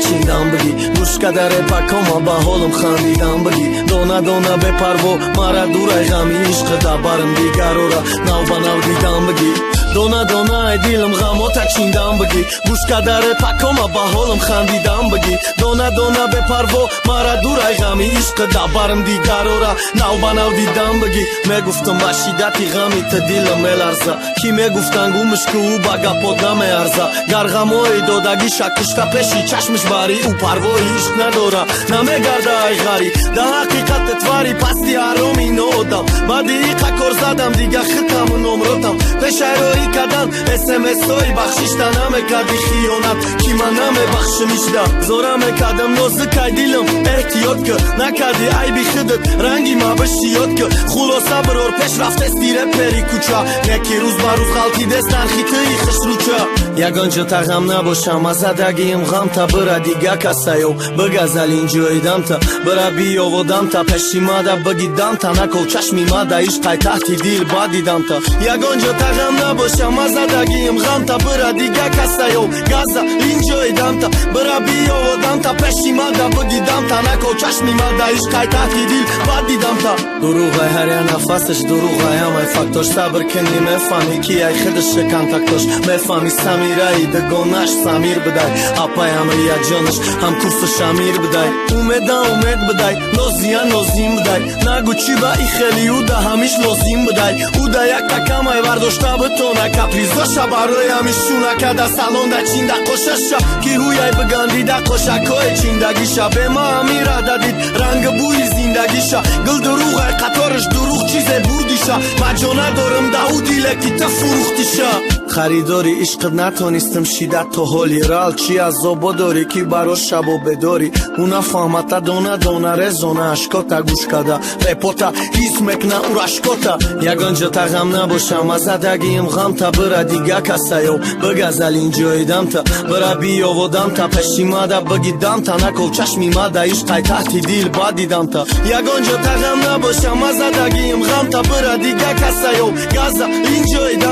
Чиндан бигӣ, гӯш када репакома, ба ҳолам хандидан бигӣ. Дона дона, бепарво, мара дурай ғами ишқ дабарам, дигарора нав ба нав дидан бигӣ. Дона дона, ай дилам ғамота чиндан бигӣ, гӯш када репакома, ба ҳолам хандидан бигӣ. Дона дона, бепарво, мара дурай ғами ишқ дабарам, дигарора нав ба нав дидан бигӣ. Мегуфтам, ба шиддати ғами ту дилам меларза, ки мегуфтан гумш ку, ӯ ба гапот намеарза. Гар ғамои додагиша кишта пеши чашмиш барӣ, ӯ парвои ишқ надора, намегарда ай ғарӣ. Да ҳақиқат твари пасти ҳароми ноодам, баъди иқа кор задам, дига хитаму номротам. Пешайроӣ кардан смсҳои бахшишта намекарди хиёнат, ки ман намебахшим ишда. Зора мекардам, нозикай дилам, эҳтиёт ки накарди айби худат, ранги ма бишиёд ки. Хулоса, бирор, пеш рафтести репери кӯча, неки рӯз ба рӯз ғалтидест нархи тӯи хушрӯча. Ягон ҷо тағам набошам, аз задагиим ғамта бира дига касаё бигазал инҷоидамта, бира биёводамта, пеши мада бигидамта, накол чашми мада ишқай таҳти дил бадидамта. Ягон ҷо тағам набошам, аз задагиим ғамта бира дига касаё газа инҷоидамта, бира биёводамта, пеши мада бигидамта, накол чашми мада ишқай таҳти дил бадидамта. Дурӯғай ҳар як нафасаш, дурӯғай ҳамай фактош. Сабр кини, мефаҳмӣ, ки ай худаш контактош. Мефаҳмӣ, Самираи дугонаш Самир бидай, апай Амрия ҷонаш ҳамкурсаш Амир бидай. Умеда умед бидай, нозия нозим бидай. Нагу, чӣ ба и хели уда ҳамиш лозим бидай. Уда як такамай бардошта битона капризоша, барои ҳамиш шунакада салонда чинда қошаша, ки ҳуяй бигандида қошакҳои чиндагиша. Бема амира дадид ранги бӯи зиндагиша. Гул дурӯғай, қатораш дурӯғ, чизе бурдиша. Маҷона дорам да ӯ диле, ки ту фурӯхтиша. Харидори ишқат натонистам шидат то ҳоли рал. Чӣ азобо дорӣ, ки баро шабо бедорӣ? Ӯ нафаҳмата, дона дона резона ашкота, гӯш када репота ҳис мекна урашкота. Ягон ҷо тағам набошам, аз задагиим ғамта бира дига касаё бигазал инҷоидамта, бира биёводамта, пеши мада бигидамта, накол чашми мада ишқай таҳти дил бадидамта. Ягон ҷо тағам набошам, аз задагиим ғамта бира дига касаё газа инҷоидам.